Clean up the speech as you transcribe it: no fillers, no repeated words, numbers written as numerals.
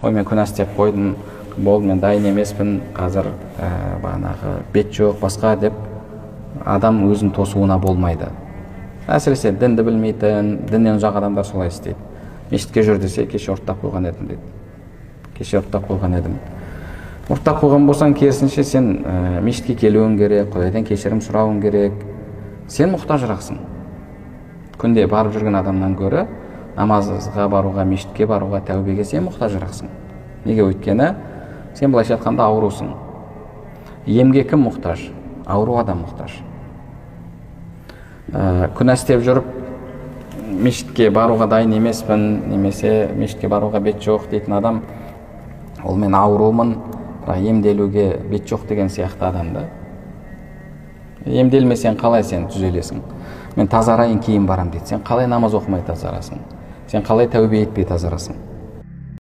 Ой, мен күнә істеп қойдым, болды, мен дайын емеспін қазір, бағанағы бет жоқ басқа деп адам өзін тосуына болмайды. Әсіресе дінді білмейтін, діннен ұзақ адамдар солай істейді. Мешітке жүр десе, кеше ұрттап қойған едім дейді. Кеше ұрттап қойған едім. Ұрттап қойған болсаң, керісінше сен мешітке келуің керек, Құдайдан кешірім сұрауың керек. Сен мұқтажырақсың. Күнде барып жүрген адамнан гөрі намазға баруға, мешітке баруға, тәубеге сен мұқтажырақсың. Неге? Өйткені сен былайша айтқанда аурусың. Емге кім мұқтаж? Ауру адам мұқтаж. Күнә істеп жүріп мешітке баруға дайын емеспін немесе мешітке баруға бет жоқ дейтін адам, ол мен аурумын, бірақ емделуге бет жоқ деген сияқты адам да. Емделмесең қалай сен түзелесің? Мен тазарайын, кейін барам дейді. Сен қалай намаз оқымай тазарасың? Сен қалай тәубе етпей тазарасың?